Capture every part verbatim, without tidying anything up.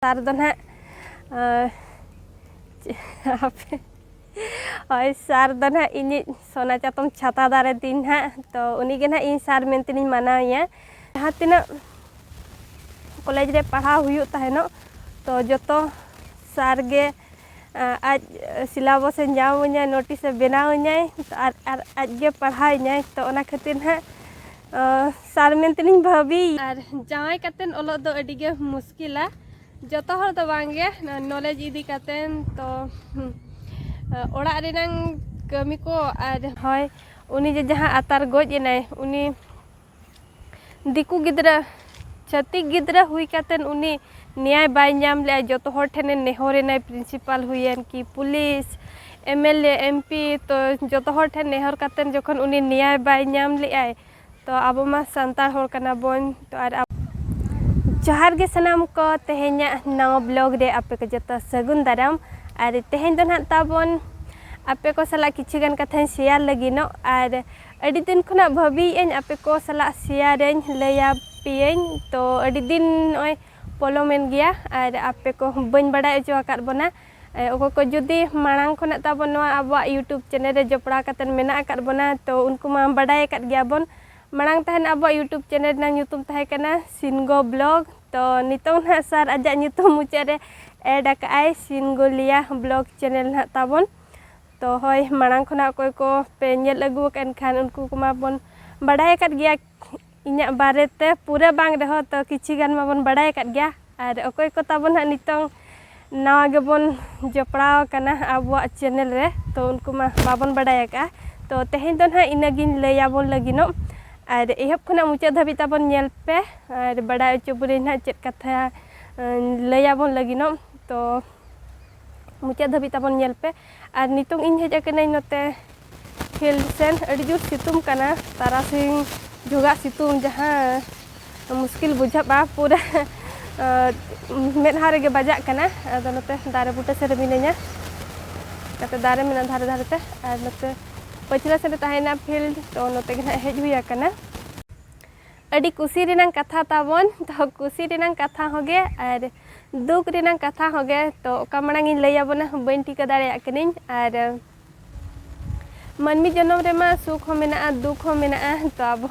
ᱥᱟᱨ ᱫᱚ ᱱᱟᱦᱟᱜ, ᱟᱸ, ᱪᱮ-, ᱦᱟᱯᱮ᱾ ᱦᱳᱭ, ᱥᱟᱨ ᱫᱚ ᱱᱟᱦᱟᱜ ᱤᱧᱤᱡ ᱥᱚᱱᱟ ᱪᱟᱛᱚᱢ ᱪᱷᱟᱛᱟ ᱫᱟᱨᱮ ᱛᱤᱧ ᱱᱟᱦᱟᱜ, ᱛᱚ ᱩᱱᱤ ᱜᱮ ᱱᱟᱦᱟᱜ ᱤᱧ ᱥᱟᱨ ᱢᱮᱱᱛᱮᱞᱤᱧ ᱢᱟᱱᱟᱣᱮᱭᱟ᱾ ᱡᱟᱦᱟᱸ ᱛᱤᱱᱟᱹᱜ ᱠᱚᱞᱮᱡᱽ ᱨᱮ ᱯᱟᱲᱦᱟᱣ ᱦᱩᱭᱩᱜ ᱛᱟᱦᱮᱱᱚᱜ, ᱛᱚ ᱡᱚᱛᱚ ᱥᱟᱨ ᱜᱮ, ᱟᱸ, ᱟᱡ syllabus ᱮ ᱧᱟᱢᱟᱹᱧᱟᱭ, notice ᱮ ᱵᱮᱱᱟᱣᱟᱹᱧᱟᱭ, ᱛᱚ ᱟᱨ, ᱟᱨ ᱟᱡ ᱜᱮ ᱯᱟᱲᱦᱟᱣᱤᱧᱟᱭ, ᱛᱚ ᱚᱱᱟ ᱠᱷᱟᱹᱛᱤᱨ ᱱᱟᱦᱟᱜ, ᱟᱸ, ᱥᱟᱨ ᱢᱮᱱᱛᱮᱞᱤᱧ ᱵᱷᱟᱹᱵᱤᱭᱮᱭᱟ᱾ ᱟᱨ ᱡᱟᱶᱟᱭ ᱠᱟᱛᱮᱫ ᱚᱞᱚᱜ ᱫᱚ ᱟᱹᱰᱤ ᱜᱮ ᱢᱩᱥᱠᱤᱞᱟ᱾ ᱡᱚᱛᱚ ᱦᱚᱲ ᱫᱚ ᱵᱟᱝ ᱜᱮ, ᱱᱚᱣᱟ knowledge ᱤᱫᱤ ᱠᱟᱛᱮᱱ ᱛᱚ, ᱦᱩᱸ, ᱚᱲᱟᱜ ᱨᱮᱱᱟᱝ ᱠᱟᱹᱢᱤ ᱠᱚ ᱟᱨ ᱦᱳᱭ, ᱩᱱᱤ ᱡᱮ ᱡᱟᱦᱟᱸ ᱟᱛᱟᱨ ᱜᱚᱡ ᱮᱱᱟᱭ, ᱩᱱᱤ ᱫᱤᱠᱩ ᱜᱤᱫᱽᱨᱟᱹ, ᱪᱷᱟᱹᱛᱤᱠ ᱜᱤᱫᱽᱨᱟᱹ ᱦᱩᱭ ᱠᱟᱛᱮᱱ ᱩᱱᱤ ᱱᱮᱭᱟᱭ ᱵᱟᱭ ᱧᱟᱢ ᱞᱮᱜᱼᱟ᱾ ᱡᱚᱛᱚ ᱦᱚᱲ ᱴᱷᱮᱱᱮ ᱱᱮᱦᱚᱨᱮᱱᱟᱭ, principal ᱦᱩᱭᱮᱱ ᱠᱤ ᱯᱩᱞᱤᱥ, MLA, MP, ᱛᱚ ᱡᱚᱛᱚ ᱦᱚᱲ ᱴᱷᱮᱱ ᱱᱮᱦᱚᱨ ᱠᱟᱛᱮᱱ ᱡᱚᱠᱷᱚᱱ ᱩᱱᱤ ᱱᱮᱭᱟᱭ ᱵᱟᱭ ᱧᱟᱢ ᱞᱮᱜᱼᱟᱭ, ᱛᱚ ᱟᱵᱚ ᱢᱟ ᱥᱟᱱᱛᱟᱲ ᱦᱚᱲ ᱠᱟᱱᱟ ᱵᱚᱱ, ᱛᱚ ᱟᱨ ᱟᱵ-, ᱡᱚᱦᱟᱨ ᱜᱮ ᱥᱟᱱᱟᱢ ᱠᱚ, ᱛᱮᱦᱮᱧᱟᱜ ᱱᱟᱣᱟ vlog ᱨᱮ ᱟᱯᱮ ᱠᱚ ᱡᱚᱛᱚ ᱥᱟᱹᱜᱩᱱ ᱫᱟᱨᱟᱢ᱾ ᱟᱨ ᱛᱮᱦᱮᱧ ᱫᱚ ᱱᱟᱦᱟᱜ ᱛᱟᱵᱚᱱ ᱟᱯᱮ ᱠᱚ ᱥᱟᱞᱟᱜ ᱠᱤᱪᱷᱩ ᱜᱟᱱ ᱠᱟᱛᱷᱟᱧ share ᱞᱟᱹᱜᱤᱫᱚᱜ, ᱟᱨ ᱟᱹᱰᱤ ᱫᱤᱱ ᱠᱷᱚᱱᱟᱜ ᱵᱷᱟᱹᱵᱤᱭᱮᱫ ᱟᱹᱧ ᱟᱯᱮ ᱠᱚ ᱥᱟᱞᱟᱜ share ᱟᱹᱧ, ᱞᱟᱹᱭ ᱟᱯᱮᱭᱟᱹᱧ, ᱛᱚ ᱟᱹᱰᱤ ᱫᱤᱱ ᱱᱚᱜᱼᱚᱭ ᱯᱚᱞᱚᱢᱮᱱ ᱜᱮᱭᱟ ᱟᱨ ᱟᱯᱮ ᱠᱚ ᱵᱟᱹᱧ ᱵᱟᱲᱟᱭ ᱦᱚᱪᱚ ᱟᱠᱟᱫ ᱵᱚᱱᱟ᱾ ᱮ, ᱚᱠᱚᱭ ᱠᱚ ᱡᱩᱫᱤ ᱢᱟᱲᱟᱝ ᱠᱷᱚᱱᱟᱜ ᱛᱟᱵᱚᱱ ᱱᱚᱣᱟ ᱟᱵᱚᱣᱟᱜ YouTube channel ᱨᱮ ᱡᱚᱯᱲᱟᱣ ᱠᱟᱛᱮᱫ ᱢᱮᱱᱟᱜ ᱟᱠᱟᱫ ᱵᱚᱱᱟ, ᱛᱚ ᱩᱱᱠᱩ ᱢᱟ ᱵᱟᱰᱟᱭ ᱟᱠᱟᱫ ᱜᱮᱭᱟ ᱵᱚᱱ᱾ ᱢᱟᱲᱟᱝ ᱛᱟᱦᱮᱱ ᱟᱵᱚᱣᱟᱜ YouTube channel ᱨᱮᱱᱟᱜ ᱧᱩᱛᱩᱢ ᱛᱟᱦᱮᱸ ᱠᱟᱱᱟ ᱥᱤᱱᱜᱳ vlog, ᱛᱚ ᱱᱤᱛᱚᱝ ᱱᱟᱦᱟᱜ ᱥᱟᱨ ᱟᱡᱟᱜ ᱧᱩᱛᱩᱢ ᱢᱩᱪᱟᱹᱫ ᱨᱮ add ᱟᱠᱟᱫ ᱟᱭ ᱥᱤᱱᱜᱳᱞᱤᱭᱟ vlog channel ᱱᱟᱦᱟᱜ ᱛᱟᱵᱚᱱ᱾ ᱛᱚ ᱦᱳᱭ, ᱢᱟᱲᱟᱝ ᱠᱷᱚᱱᱟᱜ ᱚᱠᱚᱭ ᱠᱚ ᱯᱮ ᱧᱮᱞ ᱟᱹᱜᱩ ᱟᱠᱟᱫ ᱮᱱᱠᱷᱟᱱ ᱩᱱᱠᱩ ᱠᱚᱢᱟ ᱵᱚᱱ ᱵᱟᱰᱟᱭ ᱟᱠᱟᱫ ᱜᱮᱭᱟ ᱤᱧᱟᱹᱜ ᱵᱟᱨᱮᱛᱮ, ᱯᱩᱨᱟᱹ ᱵᱟᱝ ᱨᱮᱦᱚᱸ ᱛᱚ ᱠᱤᱪᱷᱤ ᱜᱟᱱ ᱢᱟᱵᱚᱱ ᱵᱟᱰᱟᱭ ᱟᱠᱟᱫ ᱜᱮᱭᱟ᱾ ᱟᱨ ᱚᱠᱚᱭ ᱠᱚ ᱛᱟᱵᱚᱱ ᱦᱟᱸᱜ ᱱᱤᱛᱚᱝ ᱱᱟᱣᱟ ᱜᱮᱵᱚᱱ ᱡᱚᱯᱲᱟᱣ ᱟᱠᱟᱱᱟ ᱟᱵᱚᱣᱟᱜ channel ᱨᱮ, ᱛᱚ ᱩᱱᱠᱩ ᱢᱟ ᱵᱟᱵᱚᱱ ᱵᱟᱰᱟᱭ ᱟᱠᱟᱫᱼᱟ᱾ ᱛᱚ ᱛᱮᱦᱮᱧ ᱫᱚ ᱱᱟᱦᱟᱜ ᱤᱱᱟᱹᱜᱤᱧ ᱞᱟᱹᱭ ᱟᱵᱚᱱ ᱞᱟᱹᱜᱤᱫᱚᱜ, ᱟᱨ ᱮᱦᱚᱵ ᱠᱷᱚᱱᱟᱜ ᱢᱩᱪᱟᱹᱫ ᱫᱷᱟᱹᱵᱤᱡ ᱛᱟᱵᱚᱱ ᱧᱮᱞ ᱯᱮ ᱟᱨ ᱵᱟᱰᱟᱭ ᱦᱚᱪᱚ ᱵᱚᱱᱟᱹᱧ ᱱᱟᱦᱟᱜ ᱪᱮᱫ ᱠᱟᱛᱷᱟ, ᱟᱸ, ᱞᱟᱹᱭ ᱟᱵᱚᱱ ᱞᱟᱹᱜᱤᱫᱚᱜ᱾ ᱛᱚ ᱢᱩᱪᱟᱹᱫ ᱫᱷᱟᱹᱵᱤᱡ ᱛᱟᱵᱚᱱ ᱧᱮᱞ ᱯᱮ᱾ ᱟᱨ ᱱᱤᱛᱚᱝ ᱤᱧ ᱦᱮᱡ ᱟᱠᱟᱱᱟᱹᱧ ᱱᱚᱛᱮ field ᱥᱮᱱ᱾ ᱟᱹᱰᱤ ᱡᱳᱨ ᱥᱤᱛᱩᱝ ᱠᱟᱱᱟ, ᱛᱟᱨᱟᱥᱤᱧ ᱡᱚᱦᱚᱜᱟᱜ ᱥᱤᱛᱩᱝ ᱡᱟᱦᱟᱸ ᱢᱩᱥᱠᱤᱞ ᱵᱩᱡᱷᱟᱹᱜᱼᱟ, ᱯᱩᱨᱟᱹ, ᱟᱸ, ᱢᱮᱫᱦᱟ ᱨᱮᱜᱮ ᱵᱟᱡᱟᱜ ᱠᱟᱱᱟ᱾ ᱟᱫᱚ ᱱᱚᱛᱮ ᱫᱟᱨᱮ ᱵᱩᱴᱟᱹ ᱥᱮᱫ ᱨᱮ ᱢᱤᱱᱟᱹᱧᱟ, ᱱᱚᱛᱮ ᱫᱟᱨᱮ ᱢᱮᱱᱟᱜᱼᱟ ᱫᱷᱟᱨᱮ ᱫᱷᱟᱨᱮ ᱛᱮ, ᱟᱨ ᱱᱚᱛᱮ ᱯᱟᱹᱪᱷᱞᱟᱹ ᱥᱮᱫ ᱨᱮ ᱛᱟᱦᱮᱸᱭᱮᱱᱟ field, ᱛᱚ ᱱᱚᱛᱮ ᱜᱮ ᱱᱟᱦᱟᱜ ᱦᱮᱡ ᱦᱩᱭ ᱟᱠᱟᱱᱟ᱾ ᱟᱹᱰᱤ ᱠᱩᱥᱤ ᱨᱮᱱᱟᱜ ᱠᱟᱛᱷᱟ ᱛᱟᱵᱚᱱ, ᱛᱚ ᱠᱩᱥᱤ ᱨᱮᱱᱟᱜ ᱠᱟᱛᱷᱟ ᱦᱚᱸᱜᱮ ᱟᱨ ᱫᱩᱠ ᱨᱮᱱᱟᱜ ᱠᱟᱛᱷᱟ ᱦᱚᱸᱜᱮ, ᱛᱚ ᱚᱠᱟ ᱢᱟᱲᱟᱝ ᱤᱧ ᱞᱟᱹᱭ ᱟᱵᱚᱱᱟ ᱵᱟᱹᱧ ᱴᱷᱤᱠᱟᱹ ᱫᱟᱲᱮᱭᱟᱜ ᱠᱟᱹᱱᱟᱹᱧ᱾ ᱟᱨ ᱢᱟᱹᱱᱢᱤ ᱡᱚᱱᱚᱢ ᱨᱮᱢᱟ ᱥᱩᱠ ᱦᱚᱸ ᱢᱮᱱᱟᱜᱼᱟ, ᱫᱩᱠ ᱦᱚᱸ ᱢᱮᱱᱟᱜᱼᱟ, ᱛᱚ ᱟᱵᱚ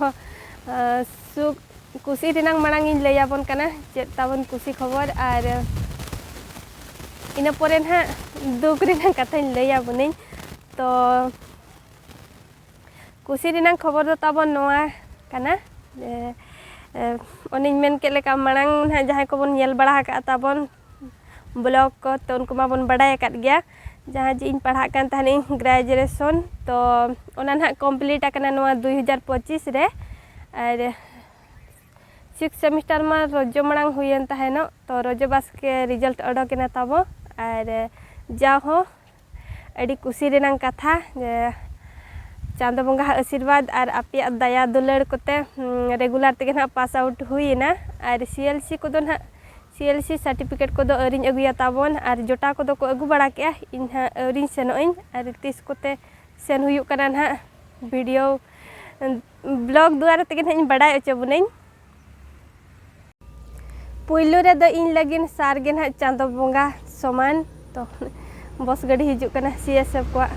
ᱥᱩᱠ ᱠᱩᱥᱤ ᱨᱮᱱᱟᱜ ᱢᱟᱲᱟᱝ ᱤᱧ ᱞᱟᱹᱭ ᱟᱵᱚᱱ ᱠᱟᱱᱟ ᱪᱮᱫ ᱛᱟᱵᱚᱱ ᱠᱩᱥᱤ ᱠᱷᱚᱵᱚᱨ, ᱟᱨ ᱤᱱᱟᱹ ᱯᱚᱨᱮ ᱱᱟᱦᱟᱜ ᱫᱩᱠ ᱨᱮᱱᱟᱜ ᱠᱟᱛᱷᱟᱧ ᱞᱟᱹᱭ ᱟᱵᱚᱱᱟᱹᱧ᱾ ᱛᱚ ᱠᱩᱥᱤ ᱨᱮᱱᱟᱜ ᱠᱷᱚᱵᱚᱨ ᱫᱚ ᱛᱟᱵᱚᱱ ᱱᱚᱣᱟ ᱠᱟᱱᱟ ᱡᱮ, ᱚᱱᱮᱧ ᱢᱮᱱ ᱠᱮᱫ ᱞᱮᱠᱟ, ᱢᱟᱲᱟᱝ ᱱᱟᱦᱟᱜ ᱡᱟᱦᱟᱸᱭ ᱠᱚᱵᱚᱱ ᱧᱮᱞ ᱵᱟᱲᱟ ᱟᱠᱟᱫᱼᱟ ᱛᱟᱵᱚᱱ blog ᱠᱚ, ᱛᱚ ᱩᱱᱠᱩ ᱢᱟᱵᱚᱱ ᱵᱟᱰᱟᱭ ᱟᱠᱟᱫ ᱜᱮᱭᱟ᱾ ᱡᱟᱦᱟᱸ ᱡᱮ ᱤᱧ ᱯᱟᱲᱦᱟᱜ ᱠᱟᱱ ᱛᱟᱦᱮᱱᱤᱧ graduation, ᱛᱚ ᱚᱱᱟ ᱱᱟᱦᱟᱜ complete ᱟᱠᱟᱱᱟ ᱱᱚᱣᱟ ᱫᱩᱭ ᱦᱟᱡᱟᱨ ᱯᱚᱸᱪᱤᱥ ᱨᱮ᱾ ᱟᱨ sixth semester ᱢᱟ ᱨᱚᱡᱚ ᱢᱟᱲᱟᱝ ᱦᱩᱭᱮᱱ ᱛᱟᱦᱮᱱᱚᱜ, ᱛᱚ ᱨᱚᱡᱚ ᱵᱟᱥᱠᱮ result ᱚᱰᱚᱠᱮᱱᱟ ᱛᱟᱵᱚ᱾ ᱟᱨ ᱡᱟᱣ ᱦᱚᱸ ᱟᱹᱰᱤ ᱠᱩᱥᱤ ᱨᱮᱱᱟᱜ ᱠᱟᱛᱷᱟ ᱡᱮ ᱪᱟᱸᱫᱚ ᱵᱚᱸᱜᱟᱣᱟᱜ ᱟᱥᱤᱨᱵᱟᱫᱽ ᱟᱨ ᱟᱯᱮᱭᱟᱜ ᱫᱟᱭᱟ ᱫᱩᱞᱟᱹᱲ ᱠᱚᱛᱮ, ᱩᱸ, regular ᱛᱮᱜᱮ ᱱᱟᱦᱟᱜ pass out ᱦᱩᱭᱮᱱᱟ᱾ ᱟᱨ CLC ᱠᱚᱫᱚ ᱱᱟᱦᱟᱜ, CLC certificate ᱠᱚᱫᱚ ᱟᱹᱣᱨᱤᱧ ᱟᱹᱜᱩᱭᱟ ᱛᱟᱵᱚᱱ, ᱟᱨ ᱡᱚᱴᱟᱣ ᱠᱚᱫᱚ ᱠᱚ ᱟᱹᱜᱩ ᱵᱟᱲᱟ ᱠᱮᱜᱼᱟ᱾ ᱤᱧ ᱦᱟᱸᱜ ᱟᱹᱣᱨᱤᱧ ᱥᱮᱱᱚᱜ ᱟᱹᱧ, ᱟᱨ ᱛᱤᱥ ᱠᱚᱛᱮ ᱥᱮᱱ ᱦᱩᱭᱩᱜ ᱠᱟᱱᱟ ᱱᱟᱦᱟᱜ, video, blog ᱫᱩᱣᱟᱨᱟ ᱛᱮᱜᱮ ᱱᱟᱦᱟᱜ ᱤᱧ ᱵᱟᱰᱟᱭ ᱦᱚᱪᱚ ᱵᱚᱱᱟᱹᱧ᱾ ᱯᱩᱭᱞᱩ ᱨᱮᱫᱚ ᱤᱧ ᱞᱟᱹᱜᱤᱫ ᱥᱟᱨ ᱜᱮ ᱱᱟᱦᱟᱜ ᱪᱟᱸᱫᱚ ᱵᱚᱸᱜᱟ ᱥᱚᱢᱟᱱ᱾ ᱛᱚ ᱵᱚᱥ ᱜᱟᱹᱰᱤ ᱦᱤᱡᱩᱜ ᱠᱟᱱᱟ CSF ᱠᱚᱣᱟᱜ᱾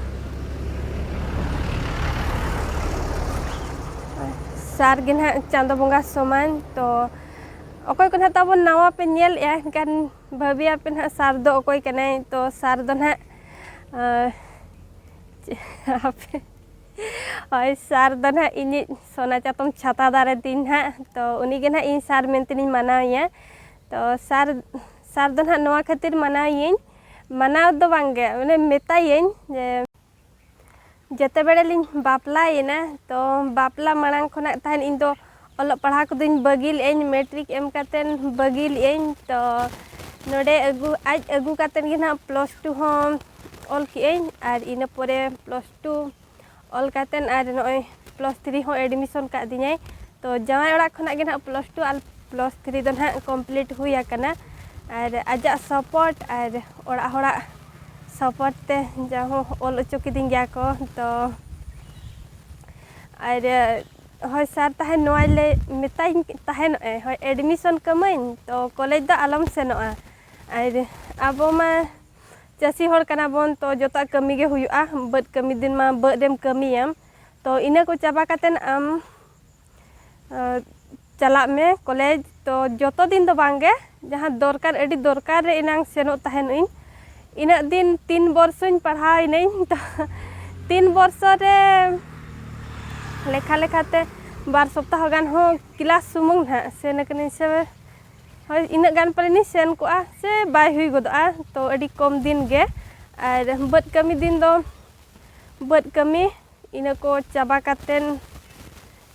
ᱥᱟᱨ ᱜᱮ ᱱᱟᱦᱟᱜ ᱪᱟᱸᱫᱚ ᱵᱚᱸᱜᱟ ᱥᱚᱢᱟᱱ᱾ ᱛᱚ ᱚᱠᱚᱭ ᱠᱚ ᱱᱟᱦᱟᱜ ᱛᱟᱵᱚᱱ ᱱᱟᱣᱟ ᱯᱮ ᱧᱮᱞᱮᱜᱼᱟ, ᱮᱱᱠᱷᱟᱱ ᱵᱷᱟᱹᱵᱤᱭᱟᱯᱮ ᱱᱟᱦᱟᱜ ᱥᱟᱨ ᱫᱚ ᱚᱠᱚᱭ ᱠᱟᱱᱟᱭ? ᱛᱚ ᱥᱟᱨ ᱫᱚ ᱱᱟᱦᱟᱜ, ᱟᱸ, ᱪᱮᱫ, ᱦᱟᱯᱮ᱾ ᱦᱳᱭ, ᱥᱟᱨ ᱫᱚ ᱱᱟᱦᱟᱜ ᱤᱧᱤᱡ ᱥᱚᱱᱟ ᱪᱟᱛᱚᱢ ᱪᱷᱟᱛᱟ ᱫᱟᱨᱮ ᱛᱤᱧ ᱱᱟᱦᱟᱜ᱾ ᱛᱚ ᱩᱱᱤ ᱜᱮ ᱱᱟᱦᱟᱜ ᱤᱧ ᱥᱟᱨ ᱢᱮᱱᱛᱮᱞᱤᱧ ᱢᱟᱱᱟᱣᱮᱭᱟ᱾ ᱛᱚ ᱥᱟᱨ, ᱥᱟᱨ ᱫᱚ ᱱᱟᱦᱟᱜ ᱱᱚᱣᱟ ᱠᱷᱟᱹᱛᱤᱨ ᱢᱟᱱᱟᱣᱮᱭᱟᱹᱧ, ᱢᱟᱱᱟᱣ ᱫᱚ ᱵᱟᱝᱜᱮ, ᱢᱟᱱᱮ ᱢᱮᱛᱟᱭᱟᱹᱧ ᱡᱮ ᱡᱮᱛᱮ ᱵᱮᱲᱮ ᱞᱤᱧ ᱵᱟᱯᱞᱟᱭᱮᱱᱟ, ᱛᱚ ᱵᱟᱯᱞᱟ ᱢᱟᱲᱟᱝ ᱠᱷᱚᱱᱟᱜ ᱛᱟᱦᱮᱱ ᱤᱧ ᱫᱚ ᱚᱞᱚᱜ ᱯᱟᱲᱦᱟᱣ ᱠᱚᱫᱚᱧ ᱵᱟᱹᱜᱤ ᱞᱮᱜᱼᱟᱹᱧ, ᱢᱮᱴᱨᱤᱠ ᱮᱢ ᱠᱟᱛᱮᱱ ᱵᱟᱹᱜᱤ ᱞᱮᱜᱼᱟᱹᱧ᱾ ᱛᱚ ᱱᱚᱰᱮ ᱟᱹᱜᱩ, ᱟᱡ ᱟᱹᱜᱩ ᱠᱟᱛᱮᱱ ᱜᱮ ᱱᱟᱦᱟᱜ plus two ᱦᱚᱸ ᱚᱞ ᱠᱮᱜᱼᱟᱹᱧ, ᱟᱨ ᱤᱱᱟᱹ ᱯᱚᱨᱮ plus two ᱚᱞ ᱠᱟᱛᱮᱱ ᱟᱨ ᱱᱚᱜᱼᱚᱭ plus three ᱦᱚᱸ admission ᱠᱟᱫᱤᱧᱟᱭ᱾ ᱛᱚ ᱡᱟᱶᱟᱭ ᱚᱲᱟᱜ ᱠᱷᱚᱱᱟᱜ ᱜᱮ ᱱᱟᱦᱟᱜ plus two ᱟᱨ plus three ᱫᱚ ᱱᱟᱦᱟᱜ complete ᱦᱩᱭ ᱟᱠᱟᱱᱟ᱾ ᱟᱨ ᱟᱡᱟᱜ support ᱟᱨ ᱚᱲᱟᱜ ᱦᱚᱲᱟᱜ support ᱛᱮ ᱡᱟᱦᱚᱸ ᱚᱞ ᱦᱚᱪᱚ ᱠᱤᱫᱤᱧ ᱜᱮᱭᱟ ᱠᱚ᱾ ᱛᱚ ᱟᱨ ᱦᱳᱭ ᱥᱟᱨ ᱛᱟᱦᱮᱱ ᱱᱚᱣᱟᱭ ᱞᱟᱹᱭ ᱢᱮᱛᱟᱧ ᱛᱟᱦᱮᱱᱚᱜ ᱮ, ᱦᱳᱭ ᱮᱰᱢᱤᱥᱚᱱ ᱠᱟᱹᱢᱟᱹᱧ, ᱛᱚ ᱠᱚᱞᱮᱡᱽ ᱫᱚ ᱟᱞᱚᱢ ᱥᱮᱱᱚᱜᱼᱟ᱾ ᱟᱨ ᱟᱵᱚ ᱢᱟ ᱪᱟᱹᱥᱤ ᱦᱚᱲ ᱠᱟᱱᱟ ᱵᱚᱱ, ᱛᱚ ᱡᱚᱛᱚᱣᱟᱜ ᱠᱟᱹᱢᱤ ᱜᱮ ᱦᱩᱭᱩᱜᱼᱟ᱾ ᱵᱟᱹᱫᱽ ᱠᱟᱹᱢᱤ ᱫᱤᱱ ᱢᱟ ᱵᱟᱹᱫᱽ ᱨᱮᱢ ᱠᱟᱹᱢᱤᱭᱟᱢ, ᱛᱚ ᱤᱱᱟᱹ ᱠᱚ ᱪᱟᱵᱟ ᱠᱟᱛᱮᱫ ᱟᱢ ᱪᱟᱞᱟᱜ ᱢᱮ ᱠᱚᱞᱮᱡᱽ᱾ ᱛᱚ ᱡᱚᱛᱚ ᱫᱤᱱ ᱫᱚ ᱵᱟᱝ ᱜᱮ, ᱡᱟᱦᱟᱸ ᱫᱚᱨᱠᱟᱨ, ᱟᱹᱰᱤ ᱫᱚᱨᱠᱟᱨ ᱨᱮ ᱮᱱᱟᱝ ᱥᱮᱱᱚᱜ ᱛᱟᱦᱮᱱᱚᱜ ᱤᱧ᱾ ᱤᱱᱟᱹᱜ ᱫᱤᱱ ᱛᱤᱱ ᱵᱚᱨᱥᱚᱧ ᱯᱟᱲᱦᱟᱣ ᱮᱱᱟᱹᱧ᱾ ᱛᱚ ᱛᱤᱱ ᱵᱚᱨᱥᱚ ᱨᱮ ᱞᱮᱠᱷᱟ ᱞᱮᱠᱷᱟᱛᱮ ᱵᱟᱨ ᱥᱚᱯᱛᱟᱦᱚ ᱜᱟᱱ ᱦᱚᱸ ᱠᱞᱟᱥ ᱥᱩᱢᱩᱝ ᱱᱟᱦᱟᱜ ᱥᱮᱱ ᱟᱠᱟᱱᱟᱹᱧ, ᱥᱮ ᱦᱳᱭ ᱤᱱᱟᱹᱜ ᱜᱟᱱ ᱯᱟᱞᱮᱱᱤᱧ ᱥᱮᱱ ᱠᱚᱜᱼᱟ, ᱥᱮ ᱵᱟᱭ ᱦᱩᱭ ᱜᱚᱫᱚᱜᱼᱟ᱾ ᱛᱚ ᱟᱹᱰᱤ ᱠᱚᱢ ᱫᱤᱱ ᱜᱮ᱾ ᱟᱨ ᱵᱟᱹᱫᱽ ᱠᱟᱹᱢᱤ ᱫᱤᱱ ᱫᱚ ᱵᱟᱹᱫᱽ ᱠᱟᱹᱢᱤ, ᱤᱱᱟᱹ ᱠᱚ ᱪᱟᱵᱟ ᱠᱟᱛᱮᱱ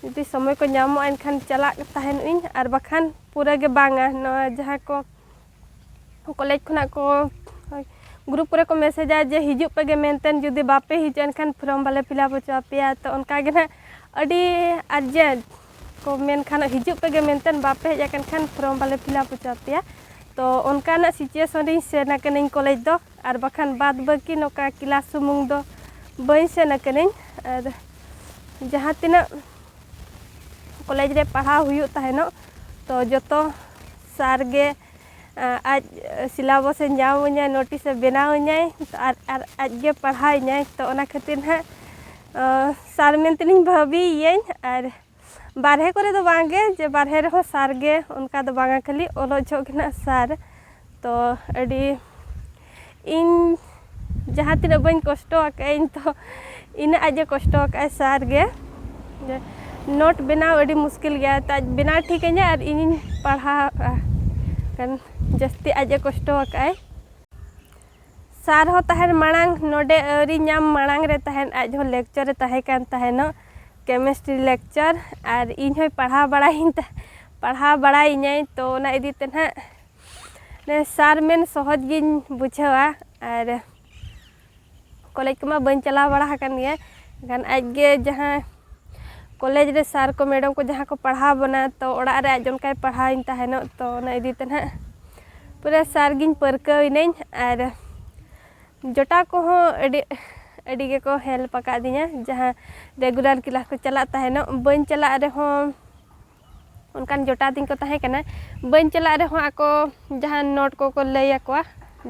ᱡᱩᱫᱤ ᱥᱚᱢᱚᱭ ᱠᱚ ᱧᱟᱢᱚᱜᱼᱟ, ᱮᱱᱠᱷᱟᱱ ᱪᱟᱞᱟᱜ ᱛᱟᱦᱮᱱᱚᱜ ᱤᱧ, ᱟᱨ ᱵᱟᱠᱷᱟᱱ ᱯᱩᱨᱟᱹ ᱜᱮ ᱵᱟᱝᱟ᱾ ᱱᱚᱣᱟ ᱡᱟᱦᱟᱸ ᱠᱚ ᱠᱚᱞᱮᱡᱽ ᱠᱷᱚᱱᱟᱜ ᱠᱚ ᱜᱨᱩᱯ ᱠᱚᱨᱮ ᱠᱚ ᱢᱮᱥᱮᱡᱟ ᱡᱮ ᱦᱤᱡᱩᱜ ᱯᱮᱜᱮ ᱢᱮᱱᱛᱮ, ᱡᱩᱫᱤ ᱵᱟᱯᱮ ᱦᱤᱡᱩᱜᱼᱟ ᱮᱱᱠᱷᱟᱱ ᱯᱷᱨᱚᱢ ᱵᱟᱞᱮ ᱯᱷᱤᱞᱟᱯ ᱦᱚᱪᱚ ᱟᱯᱮᱭᱟ᱾ ᱛᱚ ᱚᱱᱠᱟ ᱜᱮ ᱱᱟᱦᱟᱜ ᱟᱹᱰᱤ ᱟᱨᱡᱮᱱᱴ ᱠᱚ ᱢᱮᱱᱠᱷᱟᱱ ᱦᱤᱡᱩᱜ ᱯᱮᱜᱮ ᱢᱮᱱᱛᱮ, ᱵᱟᱯᱮ ᱦᱮᱡ ᱟᱠᱟᱱ ᱠᱷᱟᱱ ᱯᱷᱨᱚᱢ ᱵᱟᱞᱮ ᱯᱷᱤᱞᱟᱯ ᱦᱚᱪᱚ ᱟᱯᱮᱭᱟ᱾ ᱛᱚ ᱚᱱᱠᱟᱱᱟᱜ ᱥᱤᱪᱩᱭᱮᱥᱚᱱ ᱨᱤᱧ ᱥᱮᱱ ᱟᱠᱟᱱᱟᱹᱧ ᱠᱚᱞᱮᱡᱽ ᱫᱚ, ᱟᱨ ᱵᱟᱠᱷᱟᱱ ᱵᱟᱫᱽ ᱵᱟᱹᱠᱤ ᱱᱚᱝᱠᱟ ᱠᱞᱟᱥ ᱥᱩᱢᱩᱝ ᱫᱚ ᱵᱟᱹᱧ ᱥᱮᱱ ᱟᱠᱟᱱᱟᱹᱧ᱾ ᱟᱨ ᱡᱟᱦᱟᱸ ᱛᱤᱱᱟᱹᱜ ᱠᱚᱞᱮᱡᱽ ᱨᱮ ᱯᱟᱲᱦᱟᱣ ᱦᱩᱭᱩᱜ ᱛᱟᱦᱮᱱᱚᱜ, ᱛᱚ ᱡᱚᱛᱚ ᱥᱟᱨ ᱜᱮ ᱟᱡ ᱥᱤᱞᱟᱵᱚᱥᱮ ᱧᱟᱢ ᱟᱹᱧᱟᱭ, ᱱᱳᱴᱤᱥᱮ ᱵᱮᱱᱟᱣ ᱟᱹᱧᱟᱭ, ᱟᱨ ᱟᱨ ᱟᱡ ᱜᱮ ᱯᱟᱲᱦᱟᱣ ᱤᱧᱟᱭ᱾ ᱛᱚ ᱚᱱᱟ ᱠᱷᱟᱹᱛᱤᱨ ᱱᱟᱦᱟᱜ ᱥᱟᱨ ᱢᱮᱱᱛᱮᱞᱤᱧ ᱵᱷᱟᱹᱵᱤᱭᱮᱭᱟᱹᱧ᱾ ᱟᱨ ᱵᱟᱨᱦᱮ ᱠᱚᱨᱮ ᱫᱚ ᱵᱟᱝ ᱜᱮ, ᱡᱮ ᱵᱟᱨᱦᱮ ᱨᱮᱦᱚᱸ ᱥᱟᱨ ᱜᱮ, ᱚᱱᱠᱟ ᱫᱚ ᱵᱟᱝᱟ, ᱠᱷᱟᱹᱞᱤ ᱚᱞᱚᱜ ᱡᱚᱦᱚᱜ ᱜᱮ ᱱᱟᱦᱟᱜ ᱥᱟᱨ᱾ ᱛᱚ ᱟᱹᱰᱤ ᱤᱧ ᱡᱟᱦᱟᱸ ᱛᱤᱱᱟᱹᱜ ᱵᱟᱹᱧ ᱠᱚᱥᱴᱚ ᱟᱠᱟᱫᱼᱟ, ᱤᱧ ᱛᱚ ᱤᱱᱟᱹᱜ ᱟᱡ ᱮ ᱠᱚᱥᱴᱚ ᱟᱠᱟᱫᱼᱟᱭ ᱥᱟᱨ ᱜᱮ᱾ ᱡᱮ ᱱᱳᱴ ᱵᱮᱱᱟᱣ ᱟᱹᱰᱤ ᱢᱩᱥᱠᱤᱞ ᱜᱮᱭᱟ, ᱛᱚ ᱟᱡ ᱵᱮᱱᱟᱣ ᱴᱷᱤᱠ ᱟᱹᱧᱟ ᱟᱨ ᱤᱧᱤᱧ ᱯᱟᱲᱦᱟᱣᱟ᱾ ᱠᱷᱟᱱ ᱡᱟᱹᱥᱛᱤ ᱟᱡ ᱮ ᱠᱚᱥᱴᱚ ᱟᱠᱟᱫᱼᱟᱭ᱾ ᱥᱟᱨ ᱦᱚᱸ ᱛᱟᱦᱮᱱ ᱢᱟᱲᱟᱝ, ᱱᱚᱰᱮ ᱟᱹᱣᱨᱤ ᱧᱟᱢ ᱢᱟᱲᱟᱝ ᱨᱮ ᱛᱟᱦᱮᱱ, ᱟᱡ ᱦᱚᱸ ᱞᱮᱠᱪᱟᱨ ᱮ ᱛᱟᱦᱮᱸ ᱠᱟᱱ ᱛᱟᱦᱮᱱᱚᱜ, ᱠᱮᱢᱮᱥᱴᱨᱤ ᱞᱮᱠᱪᱟᱨ᱾ ᱟᱨ ᱤᱧ ᱦᱚᱸᱭ ᱯᱟᱲᱦᱟᱣ ᱵᱟᱲᱟᱭᱤᱧ ᱛᱟ-, ᱯᱟᱲᱦᱟᱣ ᱵᱟᱲᱟᱭᱤᱧᱟᱹᱭ᱾ ᱛᱚ ᱚᱱᱟ ᱤᱫᱤ ᱛᱮ ᱱᱟᱦᱟᱜ ᱥᱟᱨ ᱢᱮᱱ ᱥᱚᱦᱚᱡᱽ ᱜᱤᱧ ᱵᱩᱡᱷᱟᱹᱣᱟ᱾ ᱟᱨ ᱠᱚᱞᱮᱡᱽ ᱠᱚᱢᱟ ᱵᱟᱹᱧ ᱪᱟᱞᱟᱣ ᱵᱟᱲᱟ ᱟᱠᱟᱱ ᱜᱮᱭᱟ, ᱮᱱᱠᱷᱟᱱ ᱟᱡ ᱜᱮ ᱡᱟᱦᱟᱸ ᱠᱚᱞᱮᱡᱽ ᱨᱮ ᱥᱟᱨ ᱠᱚ ᱢᱮᱰᱟᱢ ᱠᱚ ᱡᱟᱦᱟᱸ ᱠᱚ ᱯᱟᱲᱦᱟᱣ ᱵᱚᱱᱟ, ᱛᱚ ᱚᱲᱟᱜ ᱨᱮ ᱟᱡ ᱚᱱᱠᱟᱭ ᱯᱟᱲᱦᱟᱣᱤᱧ ᱛᱟᱦᱮᱱᱚᱜ᱾ ᱛᱚ ᱚᱱᱟ ᱤᱫᱤ ᱛᱮ ᱱᱟᱦᱟᱜ ᱯᱩᱨᱟᱹ ᱥᱟᱨ ᱜᱤᱧ ᱯᱟᱹᱨᱠᱟᱹᱣ ᱮᱱᱟᱹᱧ᱾ ᱟᱨ ᱡᱚᱴᱟᱣ ᱠᱚᱦᱚᱸ ᱟᱹᱰᱤ ᱟᱹᱰᱤ ᱜᱮᱠᱚ help ᱟᱠᱟᱫᱤᱧᱟ᱾ ᱡᱟᱦᱟᱸ regular class ᱠᱚ ᱪᱟᱞᱟᱜ ᱛᱟᱦᱮᱱᱚᱜ, ᱵᱟᱹᱧ ᱪᱟᱞᱟᱜ ᱨᱮᱦᱚᱸ, ᱚᱱᱠᱟᱱ ᱡᱚᱴᱟᱣ ᱛᱤᱧ ᱠᱚ ᱛᱟᱦᱮᱸ ᱠᱟᱱᱟ, ᱵᱟᱹᱧ ᱪᱟᱞᱟᱜ ᱨᱮᱦᱚᱸ ᱟᱠᱚ ᱡᱟᱦᱟᱸ note ᱠᱚᱠᱚ ᱞᱟᱹᱭ ᱟᱠᱚᱣᱟ,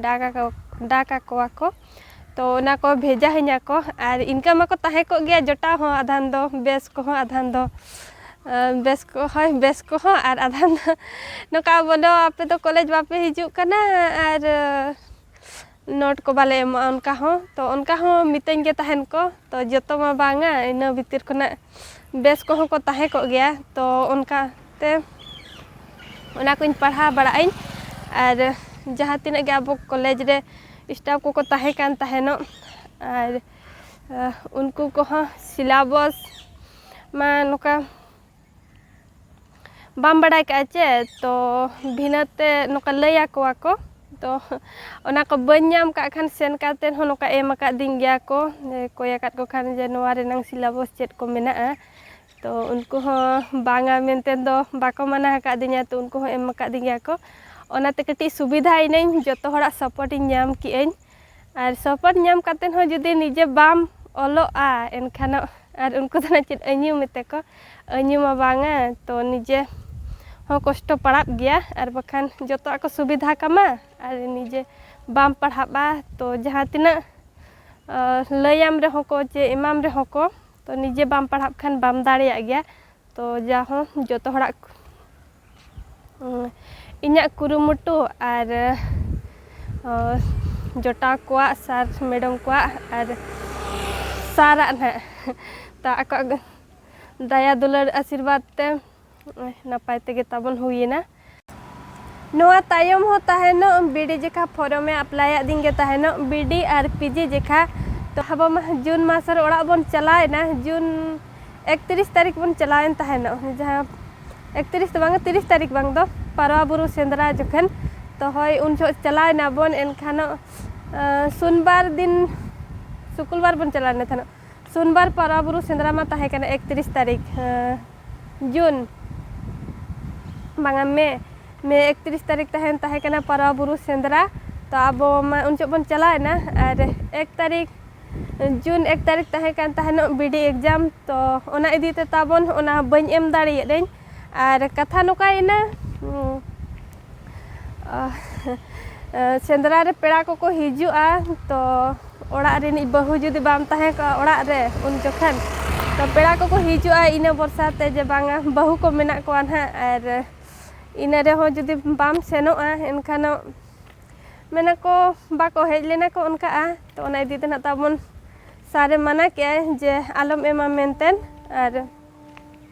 ᱰᱟᱠ ᱟᱠᱚ, ᱰᱟᱠ ᱟᱠᱚᱣᱟ ᱠᱚ, ᱛᱚ ᱚᱱᱟ ᱠᱚ ᱵᱷᱮᱡᱟ ᱟᱹᱧᱟ ᱠᱚ᱾ ᱟᱨ ᱤᱱᱠᱟᱹ ᱢᱟᱠᱚ ᱛᱟᱦᱮᱸ ᱠᱚᱜ ᱜᱮᱭᱟ ᱡᱚᱴᱟᱣ ᱦᱚᱸ, ᱟᱫᱷᱟᱱ ᱫᱚ ᱵᱮᱥ ᱠᱚᱦᱚᱸ, ᱟᱫᱷᱟᱱ ᱫᱚ, ᱟᱸ, ᱵᱮᱥ ᱠᱚ, ᱦᱳᱭ, ᱵᱮᱥ ᱠᱚᱦᱚᱸ, ᱟᱨ ᱟᱫᱷᱟᱱ ᱫᱚ ᱱᱚᱝᱠᱟ, "ᱵᱚᱞᱮ, ᱟᱯᱮ ᱫᱚ college ᱵᱟᱯᱮ ᱦᱤᱡᱩᱜ ᱠᱟᱱᱟ", ᱟᱨ, ᱟᱸ, note ᱠᱚ ᱵᱟᱞᱮ ᱮᱢᱚᱜᱼᱟ, ᱚᱱᱠᱟ ᱦᱚᱸ᱾ ᱛᱚ ᱚᱱᱠᱟ ᱦᱚᱸ ᱢᱤᱛᱟᱹᱧ ᱜᱮ ᱛᱟᱦᱮᱱ ᱠᱚ, ᱛᱚ ᱡᱚᱛᱚ ᱢᱟ ᱵᱟᱝᱟ, ᱤᱱᱟᱹ ᱵᱷᱤᱛᱤᱨ ᱠᱷᱚᱱᱟᱜ ᱵᱮᱥ ᱠᱚᱦᱚᱸ ᱠᱚ ᱛᱟᱦᱮᱸ ᱠᱚᱜ ᱜᱮᱭᱟ᱾ ᱛᱚ ᱚᱱᱠᱟᱛᱮ ᱚᱱᱟ ᱠᱚᱧ ᱯᱟᱲᱦᱟᱣ ᱵᱟᱲᱟᱜ ᱟᱹᱧ᱾ ᱟᱨ ᱡᱟᱦᱟᱸ ᱛᱤᱱᱟᱹᱜ ᱜᱮ ᱟᱵᱚ college ᱨᱮ staff ᱠᱚᱠᱚ ᱛᱟᱦᱮᱸ ᱠᱟᱱ ᱛᱟᱦᱮᱱᱚᱜ, ᱟᱨ, ᱟᱸ, ᱩᱱᱠᱩ ᱠᱚᱦᱚᱸ syllabus ᱢᱟ ᱱᱚᱝᱠᱟ ᱵᱟᱢ ᱵᱟᱲᱟᱭ ᱠᱟᱜᱼᱟ ᱪᱮ, ᱛᱚ ᱵᱷᱤᱱᱟᱹᱛᱮ ᱱᱚᱝᱠᱟ ᱞᱟᱹᱭ ᱟᱠᱚᱣᱟ ᱠᱚ᱾ ᱛᱚ ᱚᱱᱟ ᱠᱚ ᱵᱟᱹᱧ ᱧᱟᱢ ᱠᱟᱜ ᱠᱷᱟᱱ ᱥᱮᱱ ᱠᱟᱛᱮᱫ ᱦᱚᱸ ᱱᱚᱝᱠᱟ ᱮᱢ ᱟᱠᱟᱫᱤᱧ ᱜᱮᱭᱟ ᱠᱚ, ᱡᱮ ᱠᱚᱭ ᱟᱠᱟᱫ ᱠᱚ ᱠᱷᱟᱱ ᱡᱮ ᱱᱚᱣᱟ ᱨᱮᱱᱟᱝ syllabus ᱪᱮᱫ ᱠᱚ ᱢᱮᱱᱟᱜᱼᱟ᱾ ᱛᱚ ᱩᱱᱠᱩ ᱦᱚᱸ ᱵᱟᱝᱟ ᱢᱮᱱᱛᱮ ᱫᱚ ᱵᱟᱠᱚ ᱢᱟᱱᱟ ᱟᱠᱟᱫᱤᱧᱟ, ᱛᱚ ᱩᱱᱠᱩ ᱦᱚᱸ ᱮᱢ ᱟᱠᱟᱫᱤᱧ ᱜᱮᱭᱟ ᱠᱚ᱾ ᱚᱱᱟᱛᱮ ᱠᱟᱹᱴᱤᱡ ᱥᱩᱵᱤᱫᱷᱟ ᱮᱱᱟᱹᱧ, ᱡᱚᱛᱚ ᱦᱚᱲᱟᱜ support ᱤᱧ ᱧᱟᱢ ᱠᱮᱜᱼᱟᱹᱧ᱾ ᱟᱨ support ᱧᱟᱢ ᱠᱟᱛᱮᱫ ᱦᱚᱸ ᱡᱩᱫᱤ ᱱᱤᱡᱮ ᱵᱟᱢ ᱚᱞᱚᱜᱼᱟ, ᱮᱱᱠᱷᱟᱱ ᱟᱨ ᱩᱱᱠᱩ ᱫᱚ ᱱᱟᱜ ᱪᱮᱫ ᱟᱹᱧᱩ ᱢᱮᱛᱟ ᱠᱚ, ᱟᱹᱧᱩ ᱢᱟ ᱵᱟᱝᱟ᱾ ᱛᱚ ᱱᱤᱡᱮ ᱦᱚᱸ ᱠᱚᱥᱴᱚ ᱯᱟᱲᱟᱜ ᱜᱮᱭᱟ, ᱟᱨ ᱵᱟᱠᱷᱟᱱ ᱡᱚᱛᱚᱣᱟᱜ ᱠᱚ ᱥᱩᱵᱤᱫᱷᱟ ᱠᱟᱢᱟ, ᱟᱨ ᱱᱤᱡᱮ ᱵᱟᱢ ᱯᱟᱲᱦᱟᱜᱼᱟ, ᱛᱚ ᱡᱟᱦᱟᱸ ᱛᱤᱱᱟᱹᱜ, ᱟᱸ, ᱞᱟᱹᱭᱟᱢ ᱨᱮᱦᱚᱸ ᱠᱚ ᱪᱮ ᱮᱢᱟᱢ ᱨᱮᱦᱚᱸ ᱠᱚ, ᱛᱚ ᱱᱤᱡᱮ ᱵᱟᱢ ᱯᱟᱲᱦᱟᱜ ᱠᱷᱟᱱ ᱵᱟᱢ ᱫᱟᱲᱮᱭᱟᱜ ᱜᱮᱭᱟ᱾ ᱛᱚ ᱡᱟ ᱦᱚᱸ ᱡᱚᱛᱚ ᱦᱚᱲᱟᱜ, ᱩᱸ, ᱤᱧᱟᱹᱜ ᱠᱩᱨᱩᱢᱩᱴᱩ ᱟᱨ, ᱚ, ᱡᱚᱴᱟᱣ ᱠᱚᱣᱟᱜ, sir madam ᱠᱚᱣᱟᱜ ᱟᱨ sir ᱟᱜ ᱱᱟᱦᱟᱜ, ᱛᱚ ᱟᱠᱚᱣᱟᱜ ᱫᱟᱭᱟ ᱫᱩᱞᱟᱹᱲ ᱟᱥᱤᱨᱵᱟᱫᱽ ᱛᱮ ᱱᱟᱯᱟᱭ ᱛᱮᱜᱮ ᱛᱟᱵᱚᱱ ᱦᱩᱭᱮᱱᱟ᱾ ᱱᱚᱣᱟ ᱛᱟᱭᱚᱢ ᱦᱚᱸ ᱛᱟᱦᱮᱱᱚᱜ BD ᱡᱮᱠᱷᱟ form ᱮ apply ᱟᱫᱤᱧ ᱜᱮ ᱛᱟᱦᱮᱱᱚᱜ, BD ᱟᱨ PG ᱡᱮᱠᱷᱟ᱾ ᱛᱚ ᱟᱵᱚ ᱢᱟ June ᱢᱟᱥ ᱨᱮ ᱚᱲᱟᱜ ᱵᱚᱱ ᱪᱟᱞᱟᱣᱮᱱᱟ, June ᱮᱠᱛᱨᱤᱥ ᱛᱟᱹᱨᱤᱠᱷ ᱵᱚᱱ ᱪᱟᱞᱟᱣᱮᱱ ᱛᱟᱦᱮᱱᱚᱜ, ᱡᱟᱦᱟᱸ ᱮᱠᱛᱨᱤᱥ ᱫᱚ ᱵᱟᱝᱟ, ᱛᱤᱨᱤᱥ ᱛᱟᱹᱨᱤᱠᱷ ᱵᱟᱝ ᱫᱚ ᱯᱟᱨᱣᱟ ᱵᱩᱨᱩ ᱥᱮᱸᱫᱽᱨᱟ ᱡᱚᱠᱷᱚᱱ᱾ ᱛᱚ ᱦᱳᱭ, ᱩᱱ ᱡᱚᱦᱚᱜ ᱪᱟᱞᱟᱣᱮᱱᱟ ᱵᱚᱱ, ᱮᱱᱠᱷᱟᱱᱚᱜ, ᱟᱸ, ᱥᱩᱱᱵᱟᱨ ᱫᱤᱱ, ᱥᱩᱠᱩᱞᱵᱟᱨ ᱵᱚᱱ ᱪᱟᱞᱟᱣᱮᱱᱟ ᱛᱟᱦᱮᱱᱚᱜ᱾ ᱥᱩᱱᱵᱟᱨ ᱯᱟᱨᱣᱟ ᱵᱩᱨᱩ ᱥᱮᱸᱫᱽᱨᱟ ᱢᱟ ᱛᱟᱦᱮᱸ ᱠᱟᱱᱟ ᱮᱠᱛᱨᱤᱥ ᱛᱟᱹᱨᱤᱠᱷ, ᱟᱸ, June, ᱵᱟᱝᱟ, May, May ᱮᱠᱛᱨᱤᱥ ᱛᱟᱹᱨᱤᱠᱷ ᱛᱟᱦᱮᱱ, ᱛᱟᱦᱮᱸ ᱠᱟᱱᱟ ᱯᱟᱨᱣᱟ ᱵᱩᱨᱩ ᱥᱮᱸᱫᱽᱨᱟ᱾ ᱛᱚ ᱟᱵᱚ ᱢᱟ ᱩᱱ ᱡᱚᱦᱚᱜ ᱵᱚᱱ ᱪᱟᱞᱟᱣᱮᱱᱟ, ᱟᱨ ᱮᱠ ᱛᱟᱹᱨᱤᱠᱷ ᱡᱩᱱ ᱮᱠ ᱛᱟᱹᱨᱤᱠᱷ ᱛᱟᱦᱮᱸ ᱠᱟᱱ ᱛᱟᱦᱮᱱᱚᱜ ᱵᱤᱰᱤ ᱮᱠᱡᱟᱢ, ᱛᱚ ᱚᱱᱟ ᱤᱫᱤ ᱛᱮ ᱛᱟᱵᱚᱱ ᱚᱱᱟ ᱵᱟᱹᱧ ᱮᱢ ᱫᱟᱲᱮᱭᱟᱫᱟᱹᱧ᱾ ᱟᱨ ᱠᱟᱛᱷᱟ ᱱᱚᱝᱠᱟᱭᱮᱱᱟ, ᱩᱸ, ᱟᱦ, ᱥᱮᱸᱫᱽᱨᱟ ᱨᱮ ᱯᱮᱲᱟ ᱠᱚᱠᱚ ᱦᱤᱡᱩᱜᱼᱟ, ᱛᱚ ᱚᱲᱟᱜ ᱨᱤᱱᱤᱡ ᱵᱟᱹᱦᱩ ᱡᱩᱫᱤ ᱵᱟᱢ ᱛᱟᱦᱮᱸ ᱠᱚᱜᱼᱟ ᱚᱲᱟᱜ ᱨᱮ ᱩᱱ ᱡᱚᱠᱷᱚᱱ, ᱛᱚ ᱯᱮᱲᱟ ᱠᱚᱠᱚ ᱦᱤᱡᱩᱜᱼᱟ ᱤᱱᱟᱹ ᱵᱷᱚᱨᱥᱟ ᱛᱮ ᱡᱮ ᱵᱟᱝᱟ ᱵᱟᱹᱦᱩ ᱠᱚ ᱢᱮᱱᱟᱜ ᱠᱚᱣᱟ ᱱᱟᱦᱟᱜ, ᱟᱨ ᱤᱱᱟᱹ ᱨᱮᱦᱚᱸ ᱡᱩᱫᱤ ᱵᱟᱢ ᱥᱮᱱᱚᱜᱼᱟ ᱮᱱᱠᱷᱟᱱ ᱢᱮᱱᱟᱠᱚ ᱵᱟᱠᱚ ᱦᱮᱡ ᱞᱮᱱᱟ ᱠᱚ ᱚᱱᱠᱟᱜᱼᱟ᱾ ᱛᱚ ᱚᱱᱟ ᱤᱫᱤ ᱛᱮ ᱱᱟᱦᱟᱜ ᱛᱟᱵᱚᱱ ᱥᱟᱨᱮ ᱢᱟᱱᱟ ᱠᱮᱜᱼᱟᱭ ᱡᱮ ᱟᱞᱚᱢ ᱮᱢᱟ ᱢᱮᱱᱛᱮ᱾ ᱟᱨ